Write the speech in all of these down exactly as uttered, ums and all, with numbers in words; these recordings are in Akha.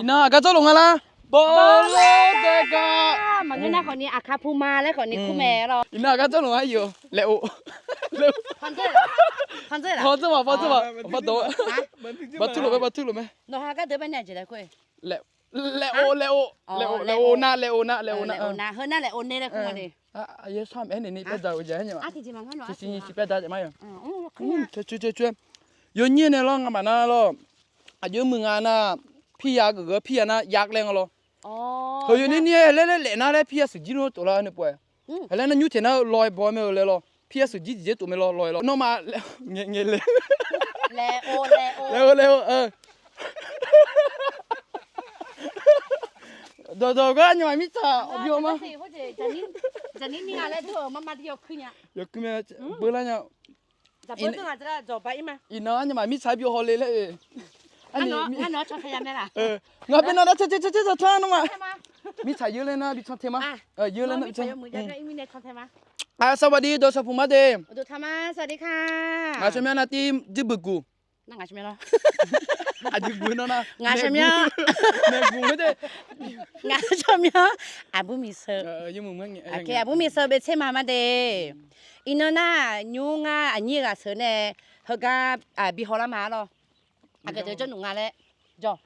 Iqnan aqgar dzawrluf nga lar. Bawrlawr dae gar. Maqngeur nar khawfni aqkaq pu ma laer khawfni kur mae lawr. Iqnan aqgar dzawrluf nga yawq laer-or. Paw dzeur ma, paw dzeur ma, paw dawq. Baqtur lof mae, baqtur lof mae. Nawq ha gar deuq bae nae jeq laer kur-e. Laer-or, laer-or, laer-or, laer-or nar, laer-or nar, laer-or nar. Heu nar laer-or ne laer kur ma de. Aqyawf sar-aer naeq ni paev dzaq-eu jeq-a nya. Tiqsiq nyiq siq paev dzaq jeq ma yawq. Coer coer coer. Yawnyir nae lawr ngamaf nar lawr. Aqjox muiq nga nar, pirya geuf-eu pirya nar yav laer nga lawr. Heu yawnyir ni-aer laer laer laef nar laer pirya sheuqjir nmr tov lar nae pov-aer. Heu laer nar nymr taeq nar-eu law-aer baw-aer mae-eu laer lawr. Pirya sheuqjir jeq jir tov mae lawr, law-aer lawr. Nawmaf ngae ngae laer. Laer-or, laer-or. Dawqdawq gar nyamaf mirtsaq aqbi haw ma. Yawkuir mae, beular nya. Iqnan-anr nyamaf mirtsaq-aer bi haw le laer-e. Ngar bae nar nar caer caer caer caer caer tar nawmaf. Mirtsaq yeur laer nar bi can tae ma. Yeur laer nar bi can. สวัสดี dawq shawq puq ma de. Ngaq tsawrmyanr nar tir dzuir buiq guq. Aqjeq guq-eu nawr nar. Ngaq tsawrmyanr. Maeqguq-eu de. Ngaq tsawrmyanr. Aqbur miqseu. Aqbur miqseu baetser ma ma de. Iqnan nar nymr ngar aqnyir ghaq sheuq nae heugar bi haw lar ma-ar lawr. Aqgeu deuq jawrluf nga laer jawr.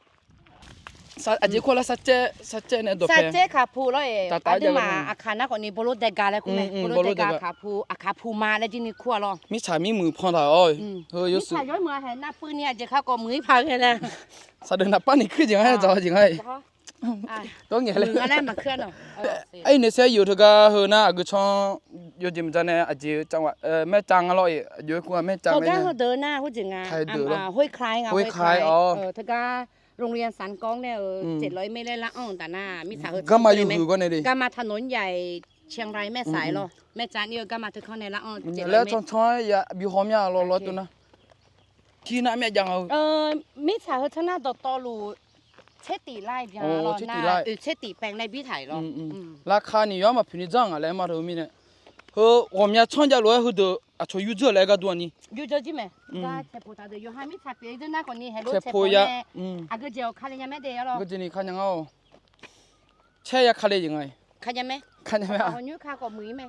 Aqjeq kur lar sarcaer, sarcaer nae dawqpae. Sarcaer kaqpu lawr-e. Aqduimaf aqkaq nar khawfni bawrlawr daega laer kur mae. Bawrlawr daega kaqpu, aqkaq pu ma laer jir ni kur-a lawr. Mirtsaq mirmuiq pan taq-awr-e. Heu yawshuif. Mirtsaq yawmuiq-a haeq navpuiv ni aqjeq kar khawf muiq-ir paq ghae laer. Saqdeq naqpar ni kuir jeq ngar-aer dzaq-eu jeq ngar-e. Aernaeq saer yawf teugar heu nar aqgeu canr yawjeq maqja nae aqjeq-eu maercav nga lawr-e. Aqjox-aer kur-a maercav nga. Teugar heudeuq nar khoerjeq nga. Khoerkar-awr teugar โรงเรียนสันกอง nae-eu jeq lawr-ir mae laer lar anr-eu taf nar mirtsaq heu garma yawhuiq gawr nae de. Garma ถนนใหญ่เชียงรายแม่สาย lawr. Maercav ni-eu garma teukanr nae lar anr-eu jeq lawr-ir mae. Laer canr canr-aer ya bi haw mya lawr lawr teu nar. Tir nar myav jav nga-eu. Mirtsaq heu tsanr nar dawqtawvluf tser tif lar-aer byan lawr nar, oeq tser tif paev laer bir taq-iq lawr. Laqkhaq ni yawr maqpoeq ni dzanr ngaq laer ma teu mirnae. Heu ghawqmya tsanr javlof-aer heudeuq aqcawq yur dzeur laer gar dur-a ni. Yur dzeur jir mae. Gar caeqpoq taq deuq yawqha mirtsaq pyeuf-ir dzeur nar khawfni haeq lof caeqpoq nae aqgeu jeq-awq kale nya mae de-a lawr. Aqgeu jeq ni ka nya ngar-awq. Caer ya kale jeq nga-iq. Ka nya mae. Ka nya mae-a. Nymr ka khawf muiq-ir mae.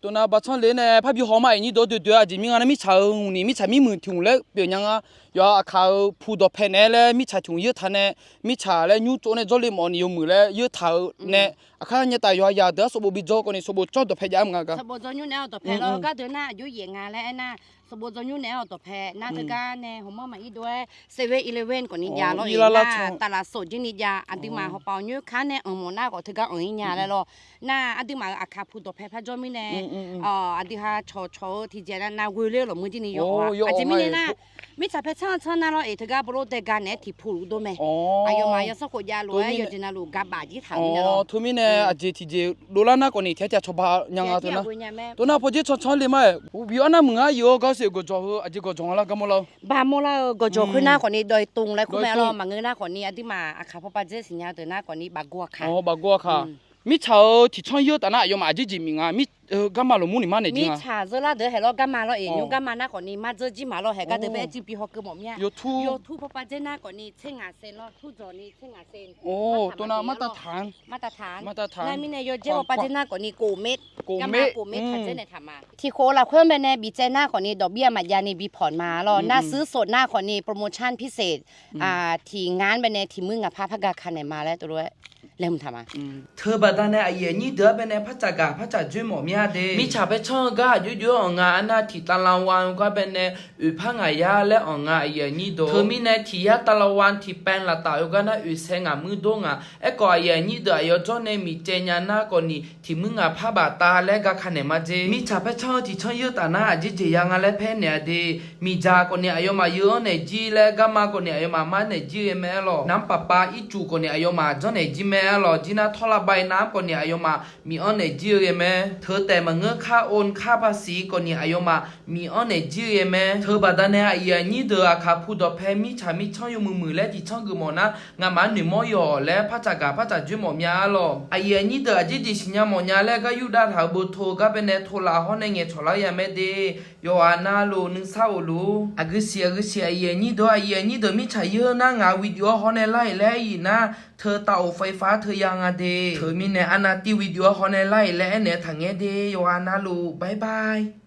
Tov nar baqtsanr le nae parbi haw ma-iq nyir dawq doeq doeq-a jeq mir nga nar mirtsaq-euq hmq ni mirtsaq mirmuiq tiq hmq laer pyeuf nya nga. Yawqha aqkaq-euq pu dawqpae naeq-aer laer mirtsaq tiq hmq yeur taq nae mirtsaq laer nymr tsov nae dzawrle mawf ni yawmuiq laer yeur taq-eu nae aqkar nya taf yawqha yaq deuq-anr sanqbof bi dzawr kawv ni sanqbof cawr dawqpae jav-aer mq nga gar. Sanqbof dzawr nymr naeq-awr dawqpae lawr gar deuq nar aqjox yaef nga laer aernar sanqbof dzawr nymr naeq-awr dawqpae nar teugar nae hawmawr maqir dov-aer seven eleven khawfni jav lawr-e nar taqlaq sawf jir ni jav aqduimaf hawpav nymr kar nae anq mawf nar khawf teugar anq-ir nya laer lawr. Nar aqduimaf-euq aqkaq pu dawqpae par jawr mirnae aqdui ha cawqcawq-eu tiqjeq nar nav ghoe ler-eu lawqmur jir ni yawf-awq. Aqjeq mirnae nar mirtsaq paer tsanr tsanr nar lawr-e teugar bawrlawr daega naeq-aer tiq pu luf dov mae. Aqyawfmaf yawsanr khof javluf-aer yawqjeq navluf gaq baf jir taq-euq mirnae lawr. Teu mirnae aqjeq tiqjeq dovlar nar khawfni tiq ghaq tiq ghaq cawba nya nga teu nar. Tov nar pawdzer tsanr tsanr le ma-aeq. Bi arnav muiq ngar yawf-awr gar sef gawqjawq heu aqjeq gawqjawq nga lar garmawr lar-eu. Baqmawr lar-eu gawqjawq khoer nar khawfni dawq-iq tov laer kur mae lawr. Maqngeur nar khawfni aqduimaf aqkaq pawpav dzer siqnya deuq nar khawfni bafgov aqkaq. Bafgov aqkaq. Mirtsaq-euq tiq tsanr yeur taf nar aqyawfmaf aqjeq jeq miq nga. Garma lawqmur ni mar naeq jir nga. Mirtsaq zeur lar deuq haeq lawr garma lawr-e nymr garma nar khawfni mar dzeur jir maq lawr haeq gar deuq bae-aer jir bi hawkeuv mawf mir-a. Yawtur pawpav dzer nar khawfni tser ngaq se lawr tur dzawq ni tser ngaq se. Tov nar mar taq taq-anr. Mar taq taq-anr. Nar mirnae yawdzer pawpav dzer nar khawfni kof mer. Garma kof mer taq dzer naeq taq ma. Tiq khof-eu lafkhoer-anr bae nae biftsaev nar khawfni dawqbir-a maqjav ni bi pawq ma lawr. Nar suir sof nar khawfni promotion พิเศษ tiq ngar-anr bae nae tiq muir ngaq par par ga ka naeq ma laer tov lof-aer laeqhmq taq ma. Teubaqda nae aqyuif aqnyir deuq-anr bae nae par tsaf gaq par tsaf dzoer mawf mir-a de. Mirtsaq paer tsanr-eu gar aqjox jox-aer awq nga arnar tiq tavlanr wa-eu gar bae nae oeq par ngaq yar laer awq nga aqyuif aqnyir deuq. Teumirnae tiq yar tavlanr wa tiq paev laf taf-eu gar nar oeq saev ngaq muir dor ngaq. Aerkhawf aqyuif aqnyir deuq aqyawf jawr nae miqcaev nya nar khawfni tiq muir ngaq par baftav laer ga ka naeq ma dzer. Mirtsaq paer tsanr-eu tiq tsanr yeur taf nar aqjeq jeq ya nga laer paer naeq-a de. Miqdzaq khawfni aqyawfmaf yeu-anr naeq jir laer garma khawfni aqyawfmaf mar naeq jir-eu mae-aer lawq. Namr paqpav ircuf khawfni aqyawfmaf janrnaeq jir mae. Arlawq jir nar tawrlav bav-ir nar khawf ni aqyawfmaf miq-anr naeq jir-eu ghae mae. Teu taef maqngeur kar or kar basiq khawf ni aqyawfmaf miq-anr naeq jir-eu ghae mae. Teu baqdanae aqyuif aqnyir deuq aqkaq pu dawqpae mirtsaq mirtsanr yawmuiq muiq laer tiqtsanr geufmawf nar, ngamaf-anr noeqmawr yawq laer par tsaq gaq par tsaq joer mawf mya arlawq. Aqyuif aqnyir deuq aqjeq jeq siqnya mawf nya laer gar yurdav taq-euq bov to gar bae nae tov laf hawr nae ngaeqcawq lar ya mae de. Yawqghaq navluf nuisar of luf. Aqgeu siq aqgeu siq aqyuif aqnyir deuq, aqyuif aqnyir deuq mirtsaq yeur nar ngaq-euq video-anr hawr nae lar-iq laer aer-iq nar, teu tav of faifa teu ya nga de. Teumirnae arnav tiv video-anr hawr nae lar-iq laer aernaeq-eu taqngaer de. Yawqghaq navluf bye bye.